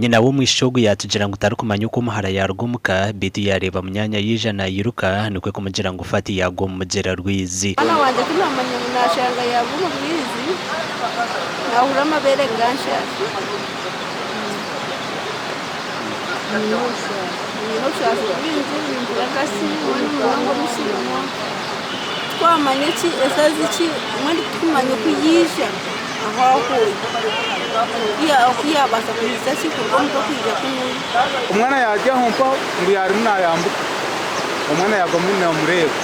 Nyina w'omwishiki ogu yaatugira ngu tarikumanya oku omuhara yaaruga omuka beitu yaareeba munyaanya yaija nairuka nikwo kumugira ngu Fati yaagwa omu mugyera Rwizi. Omwana wangye ku naamanya ngu naashanga yaagwa omu rwizi, naahurira amabeere ganshaasha. Nyine obusaasi bwingi, nimpurira akasi mbwenu munonga omusiimo. Tikwamanya eki esazi ki, mbwenu titukumanya oku yaija ahu ahwaire, oku yaabaasa kuhitsya ki kuruga omuka kwija kunuya. Omwana yaarya aho mpaho ngu yaarimu naayambuka, omwana yaagwamu naamureeba,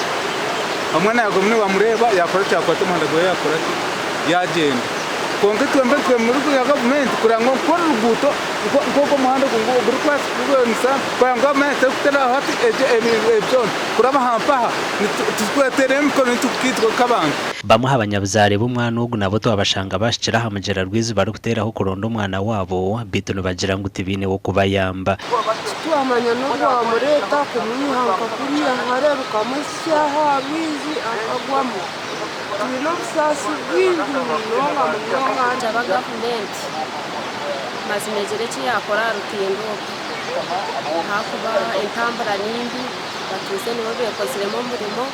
omwana yaagwamu nibamureeba yaakora ki yaakwata omuhanda gwe yaakora ki yaagyenda. Kwonka itwe mbwenu itwe ya gavumenti kureba ngu nk'oru ruguuto nk'ogu omuhanda ogu ogurikubaasa kutubuganisa kureba ngu gavumenti terikuteraho hati ebyondo kuraba aha mpaha tukweteereho emikono itwe nk'abantu. Bamwe aha banyabuzaare b'omwana ogu nabo twabashanga baahikire aha mugyera rwizi barikuteeraho kuronda omwana waabo beitu nibagira ngu tibaine w'okubayamba. Titwamanya n'obu bamureeta kumwiha nka kuriya hareebekamu eshaaha aha rwizi akagwamu. Twine obusaasi bwingi munonga munonga. Nshaba gavumenti mazima egire eki yaakora aha rutindo oru ahakuba entambura ni mbi, abatuuze nibo beekoziremu omurimo.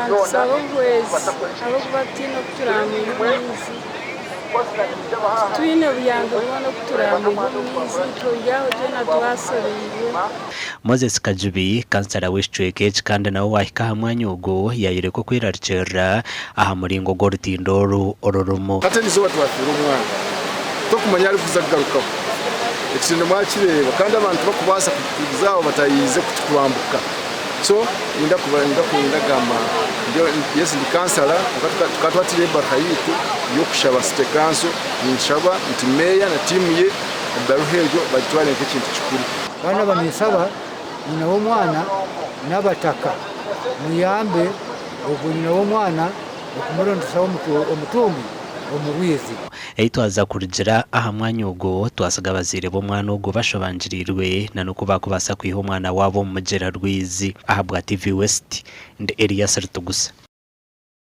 Nitusaba obuhwezi ahabw'okuba titwine oku turaamwihe omu maizi. Titwine buyambi bwona oku turaamwihe omu maizi, turi aho twena twashobeirwe. Moses Kajubi, kansara w'ekicweka eki kandi nawe waahika aha mwanya ogu yaayoreka okwerarikirira aha muringo gw'orutindo oru orurimu. Hati erizooba twafiirwa omwana tokumanya arikuza kugarukaho ekitindo mwakireeba kandi abantu bakubaasa kuza aho batayize kutwambuka so ninda kuba ninda gamba yes ndi kansala kwonka tukaba twatire ebaruha yitu yokushaba city council ninshaba nti meeya na tiimu ye ebaruha egyo bagitware nk'ekintu kikuru. Kandi naaba ninsaba nyina w'omwana n'abataka muyambe ogwo nyina w'omwana okumurondesaho omutumbi omu rwizi. Ei twaza kurugira aha mwanya ogwo, twasiga abazaire b'omwana ogwo bashobangiriirwe na n'oku baakubaasa kwiha omwana waabo omu mugyera Rwizi. Ahabwa TV West, ndi Elias Ritugusa.